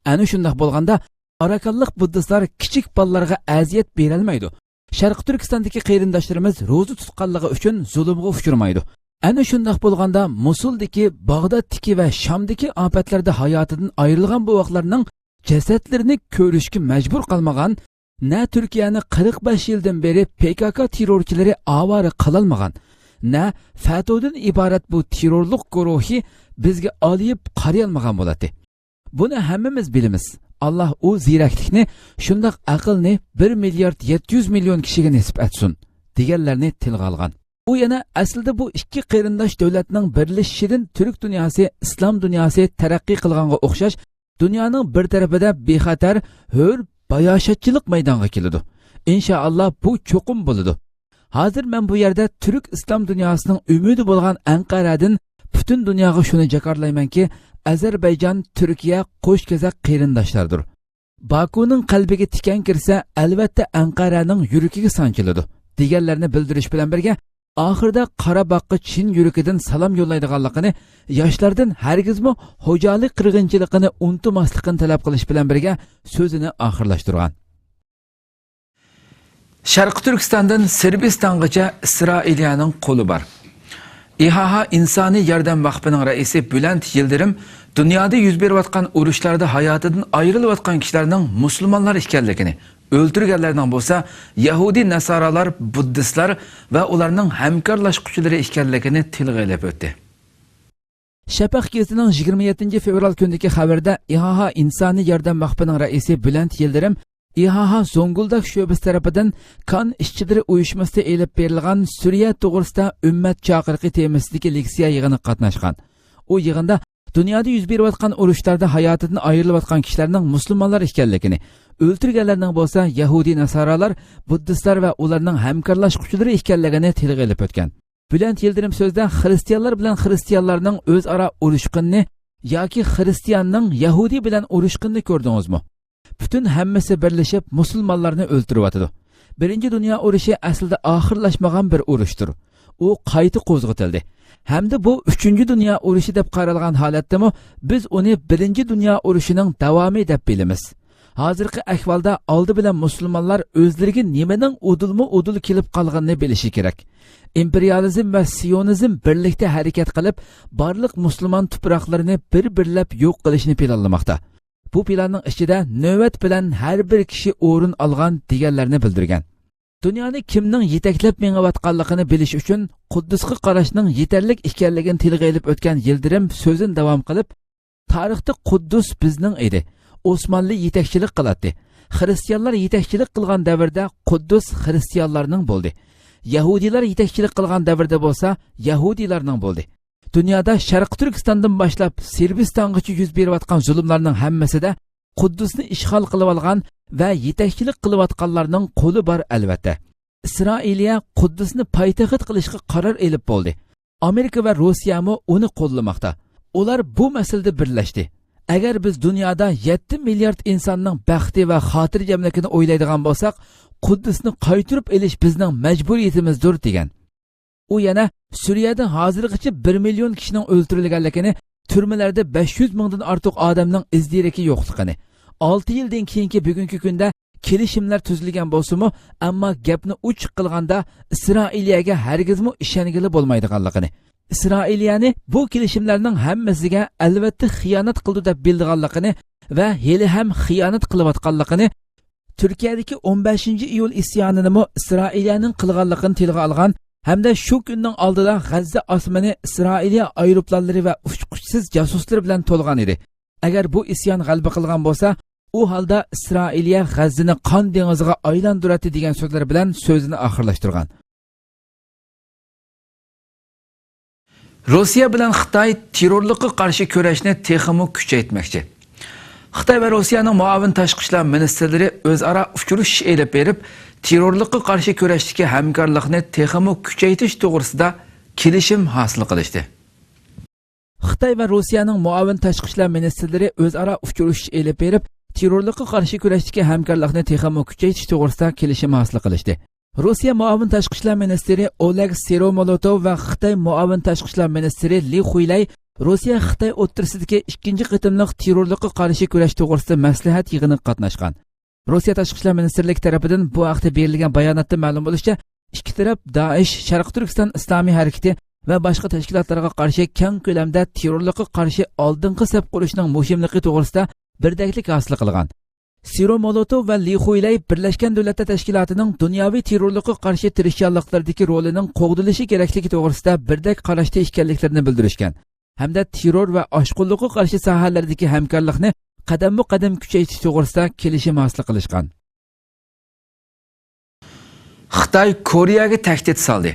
ئەنە شۇنداق بولغاندا، ئاراكانلىق بۇددىستلار كىچىك بالىلارغا ئەزىيەت بېرەلمەيدۇ. شەرقىي تۈركىستاندىكى قېرىنداشلىرىمىز روزا تۇتقانلىقى ئۈچۈن زۇلۇمغا ئۇچرىمايدۇ. ئەنە شۇنداق بولغاندا، موسۇلدىكى، باغدادتىكى ۋە شامدىكى ئاپەتلەردە ھاياتىدىن ئايرىلغان بوۋاقلارنىڭ جەسەتلىرىنى كۆرۈشكە مەجبۇر قالمىغان، نە تۈركىيەنى قىرىق بەش يىلدىن بېرى پى كاكا تېررورچىلىرى ئاۋارە قىلالمىغان، نە فەتودىن ئىبارەت بۇ تېررورلۇق گۇرۇھى بىزگە ئالىيىپ قارىيالمىغان بولاتتى. بۇنى ھەممىمىز بىلىمىز. ئاللاھ ئۇ زېرەكلىكنى، شۇنداق ئەقىلنى بىر مىليارد يەتتە يۈز مىليون كىشىگە نېسىپ ئەتسۇن، دېگەنلەرنى تىلغا ئالغان. ئۇ يەنە ئەسلىدە بۇ ئىككى قېرىنداش دۆلەتنىڭ بىرلىشىشىدىن تۈرك دۇنياسى، ئىسلام دۇنياسى تەرەققىي قىلغانغا ئوخشاش، دۇنيانىڭ بىر تەرىپىدە بىخەتەر، ھۆر، باياشاتچىلىق مەيدانغا كېلىدۇ. ئىنشائاللا، بۇ چوقۇم بولىدۇ. ھازىر مەن بۇ يەردە تۈرك ئىسلام دۇنياسىنىڭ ئۈمىدى بولغان ئەنقەرەدىن پۈتۈن دۇنياغا شۇنى جاكارلايمەنكى، ئەزەربەيجان، تۈركىيە قوش كېزەك قېرىنداشلاردۇر. باكۇنىڭ قەلبىگە تىكەن كىرسە، ئەلۋەتتە ئەنقەرەنىڭ يۈرىكىگە سانچىلىدۇ، دېگەنلەرنى بىلدۈرۈش بىلەن بىرگە، ئاخىرىدا قاراباغقا چىن يۈرىكىدىن سالام يوللايدىغانلىقىنى، ياشلاردىن ھەرگىزمۇ خوجالىق قىرغىنچىلىقىنى ئۇنتۇماسلىقىنى تەلەپ قىلىش بىلەن بىرگە، سۆزىنى ئاخىرلاشتۇرغان. شەرقىي تۈركىستاندىن سىربىستانغىچە ئىسرائىلىيەنىڭ قولى بار. ئىھاھا ئىنسانىي ياردەم ۋەقپىنىڭ رەئىسى بۈلەنت يىلدىرىم دۇنيادا يۈز بېرىۋاتقان ئۇرۇشلاردا ھاياتىدىن ئايرىلىۋاتقان كىشىلەرنىڭ مۇسۇلمانلار ئىكەنلىكىنى، ئۆلتۈرگەنلەرنىڭ بولسا يەھۇدىي ناسارالار، بۇددىستلار ۋە ئۇلارنىڭ ھەمكارلاشقۇچىلىرى ئىكەنلىكىنى تىلغا ئېلىپ ئۆتتى. شەپەق گېزىتىنىڭ يىگىرمە يەتتىنچى فېۋرال كۈنىدىكى خەۋىرىدە ئىھاھا ئىنسانىي ياردەم ۋەقپىنىڭ رەئىسى بۈلەنت يىلدىرىم ئىھاھا زوڭگۇلداك شۆبىسى تەرىپىدىن كان ئىشچىلىرى ئۇيۇشمىسىدا ئېلىپ بېرىلغان سۈرىيە توغرىسىدا ئۈممەت چاقىرىقى تېمىسىدىكى لېكسىيە يىغىنىغا قاتناشقان. ئۇ يىغىندا دۇنيادا يۈز بېرىۋاتقان ئۇرۇشلاردا ھاياتىدىن ئايرىلىۋاتقان كىشىلەرنىڭ مۇسۇلمانلار ئىكەنلىكىنى، ئۆلتۈرگەنلەرنىڭ بولسا يەھۇدىي ناسارالار، بۇددىستلار ۋە ئۇلارنىڭ ھەمكارلاشقۇچىلىرى ئىكەنلىكىنى تىلغا ئېلىپ ئۆتكەن. بۈلەنت يىلدىرىم سۆزىدە خىرىستىيانلار بىلەن خىرىستىيانلارنىڭ ئۆزئارا ئۇرۇشقىنىنى ياكى خىرىستىياننىڭ يەھۇدىي بىلەن ئۇرۇشقىنىنى كۆردىڭىزمۇ؟ پۈتۈن ھەممىسى بىرلىشىپ مۇسۇلمانلارنى ئۆلتۈرۈۋاتىدۇ. بىرىنچى دۇنيا ئۇرۇشى ئەسلىدە ئاخىرلاشمىغان بىر ئۇرۇشتۇر. ئۇ قايتا قوزغىتىلدى. ھەمدە بۇ ئۈچىنچى دۇنيا ئۇرۇشى دەپ قارالغان ھالەتتىمۇ بىز ئۇنى بىرىنچى دۇنيا ئۇرۇشىنىڭ داۋامى دەپ بىلىمىز. ھازىرقى ئەھۋالدا ئالدى بىلەن مۇسۇلمانلار ئۆزلىرىگە نېمىنىڭ ئۇدۇلمۇ ئۇدۇل كېلىپ قالغىنىنى بىلىشى كېرەك. ئىمپېرىيالىزم ۋە سىيونىزم بىرلىكتە ھەرىكەت قىلىپ، بارلىق مۇسۇلمان تۇپراقلىرىنى بىر-بىرلەپ يوق قىلىشنى پىلانلىماقتا. بۇ پىلاننىڭ ئىچىدە نۆۋەت بىلەن ھەر بىر كىشى ئورۇن ئالغان دېگەنلەرنى بىلدۈرگەن. دۇنيانى كىمنىڭ يېتەكلەپ مېڭىۋاتقانلىقىنى بىلىش ئۈچۈن قۇددۇسقا قاراشنىڭ يېتەرلىك ئىكەنلىكىنى تىلغا ئېلىپ ئۆتكەن يىلدىرىم سۆزىنى داۋام قىلىپ، تارىختا قۇددۇس بىزنىڭ ئىدى. ئوسمانلى يېتەكچىلىك قىلاتتى. خىرىستىيانلار يېتەكچىلىك قىلغان دەۋردە قۇددۇس خىرىستىيانلارنىڭ بولدى. يەھۇدىيلار يېتەكچىلىك قىلغان دەۋردە بولسا يەھۇدىيلارنىڭ بولدى. دۇنيادا شەرقىي تۈركىستاندىن باشلاپ سىربىستانغىچە يۈز بېرىۋاتقان زۇلۇملارنىڭ ھەممىسىدە قۇددۇسنى ئىشغال قىلىۋالغان ۋە يېتەكچىلىك قىلىۋاتقانلارنىڭ قولى بار ئەلۋەتتە. ئىسرائىلىيە قۇددۇسنى پايتەخت قىلىشقا قارار ئېلىپ بولدى. ئامېرىكا ۋە روسىيەمۇ ئۇنى قوللىماقتا. ئۇلار بۇ مەسىلىدە بىرلەشتى. ئەگەر بىز دۇنيادا يەتتە مىليارد ئىنساننىڭ بەختى ۋە خاتىرجەملىكىنى ئويلايدىغان بولساق، قۇددۇسنى قايتۇرۇپ ئېلىش بىزنىڭ مەجبۇرىيىتىمىزدۇر، دېگەن. ئۇ يەنە سۈرىيەدە ھازىرغىچە بىر مىليون كىشىنىڭ ئۆلتۈرۈلگەنلىكىنى، تۈرمىلەردە بەش يۈز مىڭدىن ئارتۇق ئادەمنىڭ ئىز-دېرىكى يوقلۇقىنى، ئالتە يىلدىن كېيىنكى بۈگۈنكى كۈندە كېلىشىملەر تۈزۈلگەن بولسىمۇ، ئەمما گەپنى ئوچۇق قىلغاندا، ئىسرائىلىيەگە ھەرگىزمۇ ئىشەنگىلى بولمايدىغانلىقىنى، ئىسرائىلىيەنى بۇ كېلىشىملەرنىڭ ھەممىسىگە ئەلۋەتتە خىيانەت قىلىدۇ دەپ بىلىدىغانلىقىنى ۋە ھېلىھەم خىيانەت قىلىۋاتقانلىقىنى، تۈركىيەدىكى ئون بەشىنچى ئىيۇل ئىسيانىنىمۇ ئىسرائىلىيەنىڭ قىلغانلىقىنى تىلغا ئالغان ھەمدە شۇ كۈننىڭ ئالدىدا غەززە ئاسمىنى ئىسرائىلىيە ئايروپىلانلىرى ۋە ئۇچقۇچىسىز جاسۇسلىرى بىلەن تولغان ئىدى. ئەگەر بۇ ئىسيان غەلىبە قىلغان بولسا، ئۇ ھالدا ئىسرائىلىيە غەززىنى قان دېڭىزىغا ئايلاندۇراتتى، دېگەن سۆزلىرى بىلەن سۆزىنى ئاخىرلاشتۇرغان. روسىيە بىلەن خىتاي تېررورلۇققا قارشى كۈرەشنى تېخىمۇ كۈچەيتمەكچى. خىتاي ۋە روسىيەنىڭ مۇئاۋىن تاشقى ئىشلار مىنىستىرلىرى ئۆزئارا ئۇچرىشىش ئېلىپ بېرىپ، تېررورلۇققا قارشى كۈرەشتىكى ھەمكارلىقنى تېخىمۇ كۈچەيتىش توغرىسىدا كېلىشىم ھاسىل قىلىشتى. خىتاي ۋە روسىيەنىڭ مۇئاۋىن تاشقى ئىشلار مىنىستىرلىرى ئۆزئارا ئۇچرىشىش ئېلىپ بېرىپ، تېررورلۇققا قارشى كۈرەشتىكى ھەمكارلىقنى تېخىمۇ كۈچەيتىش توغرىسىدا كېلىشىم ھاسىل قىلىشتى. روسىيە مۇئاۋىن تاشقى ئىشلار مىنىستىرى ئولېگ سېرومولوتوۋ ۋە خىتاي مۇئاۋىن تاشقى ئىشلار مىنىستىرى لى خۇيلەي روسىيە خىتاي ئوتتۇرىسىدىكى ئىككىنچى قېتىملىق تېررورلۇققا قارشى كۈرەش توغرىسىدا مەسلىھەت يىغىنىغا قاتناشقان. روسىيە تاشقى ئىشلار مىنىستىرلىكى تەرىپىدىن بۇ ھەقتە بېرىلگەن باياناتتا مەلۇم بولۇشىچە، ئىككى تەرەپ دائىش، شەرقىي تۈركىستان ئىسلامىي ھەرىكىتى ۋە باشقا تەشكىلاتلارغا قارشى كەڭ كۆلەمدە تېررورلۇققا قارشى ئالدىنقى سەپ قۇرۇشنىڭ مۇھىملىقى توغرىسىدا بىردەكلىك ھاسىل قىلغان. سېرو مولوتوف ۋە لى خۇيلەي بىرلەشكەن دۆلەتلەر تەشكىلاتىنىڭ دۇنياۋى تېررورلۇققا قارشى تىرىشچانلىقلىرىدىكى رولىنىڭ قوغدىلىشى كېرەكلىكى توغرىسىدا بىردەك قاراشتا ئىكەنلىكلىرىنى بىلدۈرۈشكەن ھەمدە تېررور ۋە ئاشقۇنلۇققا قارشى ساھەلەردىكى ھەمكارلىقنى قەدەممۇ قەدەم كۈچەيتىش توغرىسىدا كېلىشىم ھاسىل قىلىشقان. خىتاي كورېيەگە تەھدىت سالدى.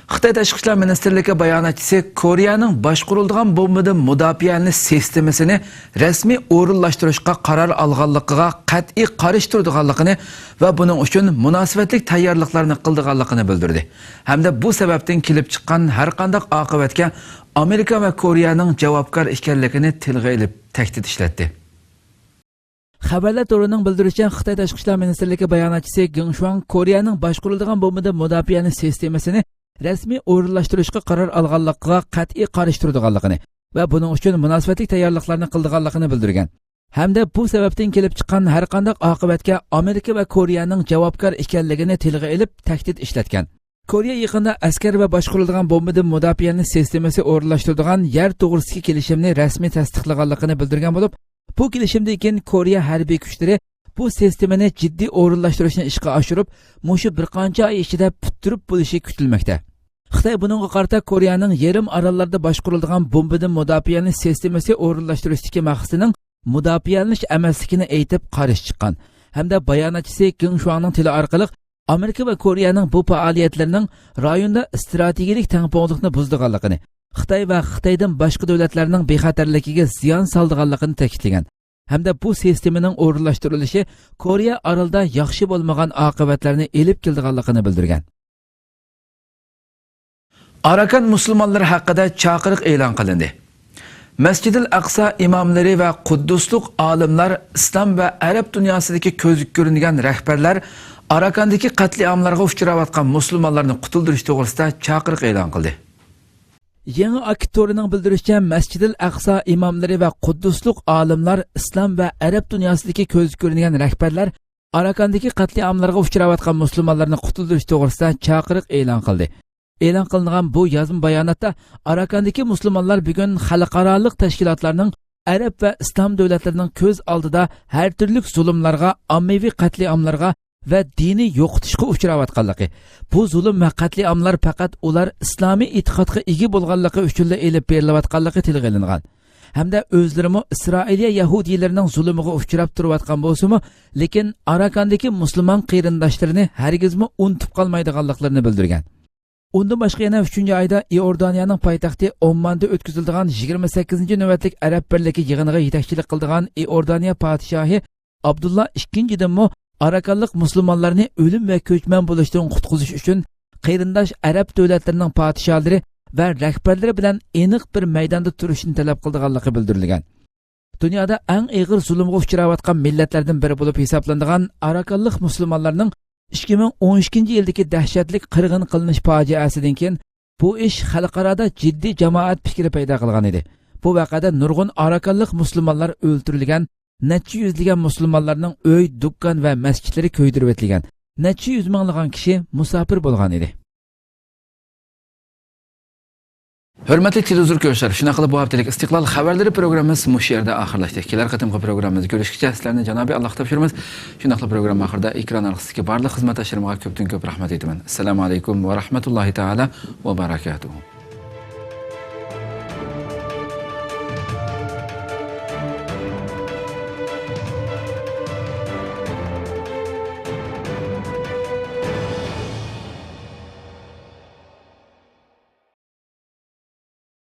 خىتاي تاشقى ئىشلار مىنىستىرلىكى باياناتچىسى كورېيەنىڭ باشقۇرۇلىدىغان بومبىدىن مۇداپىئەلىنىش سىستېمىسىنى رەسمىي ئورۇنلاشتۇرۇشقا قارار ئالغانلىقىغا قەتئىي قارشى تۇرىدىغانلىقىنى ۋە بۇنىڭ ئۈچۈن مۇناسىۋەتلىك تەييارلىقلارنى قىلىدىغانلىقىنى بىلدۈردى ھەمدە بۇ سەۋەبتىن كېلىپ چىققان ھەرقانداق ئاقىۋەتكە ئامېرىكا ۋە كورېيەنىڭ جاۋابكار ئىكەنلىكىنى تىلغا ئېلىپ تەھدىت ئىشلەتتى. خەۋەرلەر تورىنىڭ بىلدۈرۈشىچە، خىتاي تاشقى ئىشلار مىنىستىرلىكى باياناتچىسى گېڭ شۇاڭ كورېيەنىڭ باشقۇرۇلىدىغان بومبىدىن مۇداپىئەلىنىش سىستېمىسىنى رەسمىي ئورۇنلاشتۇرۇشقا قارار ئالغانلىقىغا قەتئىي قارشى تۇرىدىغانلىقىنى ۋە بۇنىڭ ئۈچۈن مۇناسىۋەتلىك تەييارلىقلارنى قىلىدىغانلىقىنى بىلدۈرگەن ھەمدە بۇ سەۋەبتىن كېلىپ چىققان ھەرقانداق ئاقىۋەتكە ئامېرىكا ۋە كورېيەنىڭ جاۋابكار ئىكەنلىكىنى تىلغا ئېلىپ تەھدىت ئىشلەتكەن. كورېيە يېقىندا ئەسكەر ۋە باشقۇرۇلىدىغان بومبىدىن مۇداپىئەلىنىش سىستېمىسى ئورۇنلاشتۇرىدىغان يەر توغرىسىدىكى كېلىشىمنى رەسمىي تەستىقلىغانلىقىنى بىلدۈرگەن بولۇپ، بۇ كېلىشىمدىن كېيىن كورېيە ھەربىي كۈچلىرى بۇ سىستېمىنى جىددىي ئورۇنلاشتۇرۇشنى ئىشقا ئاشۇرۇپ، مۇشۇ بىر قانچە ئاي ئىچىدە پۈتتۈرۈپ بولۇشى كۈتۈلمەكتە. خىتاي بۇنىڭغا قارىتا كورېيەنىڭ يېرىم ئاراللاردا باشقۇرۇلىدىغان بومبىدىن مۇداپىئەلىنىش سىستېمىسى ئورۇنلاشتۇرۇشتىكى مەقسىتىنىڭ مۇداپىئەلىنىش ئەمەسلىكىنى ئېيتىپ قارشى چىققان ھەمدە باياناتچىسى گېڭ شۇاڭنىڭ تىلى ئارقىلىق ئامېرىكا ۋە كورېيەنىڭ بۇ پائالىيەتلىرىنىڭ رايوندا ئىستراتېگىيىلىك تەڭپۇڭلۇقنى بۇزىدىغانلىقىنى، خىتاي ۋە خىتايدىن باشقا دۆلەتلەرنىڭ بىخەتەرلىكىگە زىيان سالىدىغانلىقىنى تەكىتلىگەن ھەمدە بۇ سىستېمىنىڭ ئورۇنلاشتۇرۇلۇشى كورېيە ئارىلىدا ياخشى بولمىغان ئاقىۋەتلەرنى ئېلىپ كېلىدىغانلىقىنى بىلدۈرگەن. ئاراكان مۇسۇلمانلىرى ھەققىدە چاقىرىق ئېلان قىلىندى. مەسجىدىل ئەقسا ئىماملىرى ۋە قۇددۇسلۇق ئالىملار ئىسلام ۋە ئەرەب دۇنياسىدىكى كۆزگە كۆرۈنگەن رەھبەرلەر ئاراكاندىكى قەتلىئاملارغا ئۇچراۋاتقان مۇسۇلمانلارنى قۇتۇلدۇرۇش توغرىسىدا چاقىرىق ئېلان قىلدى. يېڭى ئاكىت تورىنىڭ بىلدۈرۈشىچە، مەسجىدىل ئەقسا ئىماملىرى ۋە قۇددۇسلۇق ئالىملار ئىسلام ۋە ئەرەب دۇنياسىدىكى كۆزگە كۆرۈنگەن رەھبەرلەر ئاراكاندىكى قەتلىئاملارغا ئۇچراۋاتقان مۇسۇلمانلارنى قۇتۇلدۇرۇش توغرىسىدا چاقىرىق ئېلان قىلدى. ئېلان قىلىنغان بۇ يازما باياناتتا، ئاراكاندىكى مۇسۇلمانلار بۈگۈن خەلقئارالىق تەشكىلاتلارنىڭ، ئەرەب ۋە ئىسلام دۆلەتلىرىنىڭ كۆز ئالدىدا ھەر تۈرلۈك زۇلۇملارغا، ئاممىۋى قەتلىئاملارغا ۋە دىنىي يوقىتىشقا ئۇچراۋاتقانلىقى، بۇ زۇلۇم ۋە قەتلىئاملار پەقەت ئۇلار ئىسلامىي ئېتىقادقا ئىگە بولغانلىقى ئۈچۈنلا ئېلىپ بېرىلىۋاتقانلىقى تىلغا ئېلىنغان ھەمدە ئۆزلىرىمۇ ئىسرائىلىيە يەھۇدىيلىرىنىڭ زۇلۇمىغا ئۇچراپ تۇرۇۋاتقان بولسىمۇ، لېكىن ئاراكاندىكى مۇسۇلمان قېرىنداشلىرىنى ھەرگىزمۇ ئۇنتۇپ قالمايدىغانلىقلىرىنى بىلدۈرگەن. ئۇندىن باشقا يەنە ئۈچىنچى ئايدا ئىئوردانىيەنىڭ پايتەختى ئومماندا ئۆتكۈزۈلىدىغان يىگىرمە سەككىزىنچى نۆۋەتلىك ئەرەب بىرلىكى يىغىنىغا يېتەكچىلىك قىلىدىغان ئىئوردانىيە پادىشاھى ئابدۇللا ئىككىنچىدىنمۇ ئاراكانلىق مۇسۇلمانلارنى ئۆلۈم ۋە كۆچمەن بولۇشتىن قۇتقۇزۇش ئۈچۈن قېرىنداش ئەرەب دۆلەتلىرىنىڭ پادىشاھلىرى ۋە رەھبەرلىرى بىلەن ئېنىق بىر مەيداندا تۇرۇشنى تەلەپ قىلىدىغانلىقى بىلدۈرۈلگەن. دۇنيادا ئەڭ ئېغىر زۇلۇمغا ئۇچراۋاتقان مىللەتلەردىن بىرى بولۇپ ھېسابلىنىدىغان ئاراكانلىق مۇسۇلمانلارنىڭ ئىككى مىڭ ئون ئىككىنچى يىلدىكى دەھشەتلىك قىرغىن قىلىنىش پاجىئەسىدىن كېيىن، بۇ ئىش خەلقئارادا جىددىي جامائەت پىكرى پەيدا قىلغان ئىدى. بۇ ۋەقەدە نۇرغۇن ئاراكانلىق مۇسۇلمانلار ئۆلتۈرۈلگەن، نەچچە يۈزلىگەن مۇسۇلمانلارنىڭ ئۆي، دۇكان ۋە مەسچىتلىرى كۆيدۈرۈۋېتىلگەن، نەچچە يۈز مىڭلىغان كىشى مۇساپىر بولغان ئىدى. ھۆرمەتلىك تېلېۋىزور كۆرۈشلەر، شۇنداق قىلىپ بۇ ھەپتىلىك ئىستىقلال خەۋەرلىرى پروگراممىمىز مۇشۇ يەردە ئاخىرلاشتى. كېلەر قېتىمقى پروگراممىمىزدا كۆرۈشكىچە سىلەرنى جانابىي ئاللاغا تاپشۇرىمىز. شۇنداقلا پروگرامما ئاخىرىدا ئېكران ئارقىسىدىكى بارلىق خىزمەتداشلىرىمغا كۆپتىن كۆپ رەھمەت ئېيتىمەن. ئەسسالامۇ ئەلەيكۇم ۋە رەھمەتۇللاھى تائالا ۋە بەرەكاتۇھۇ.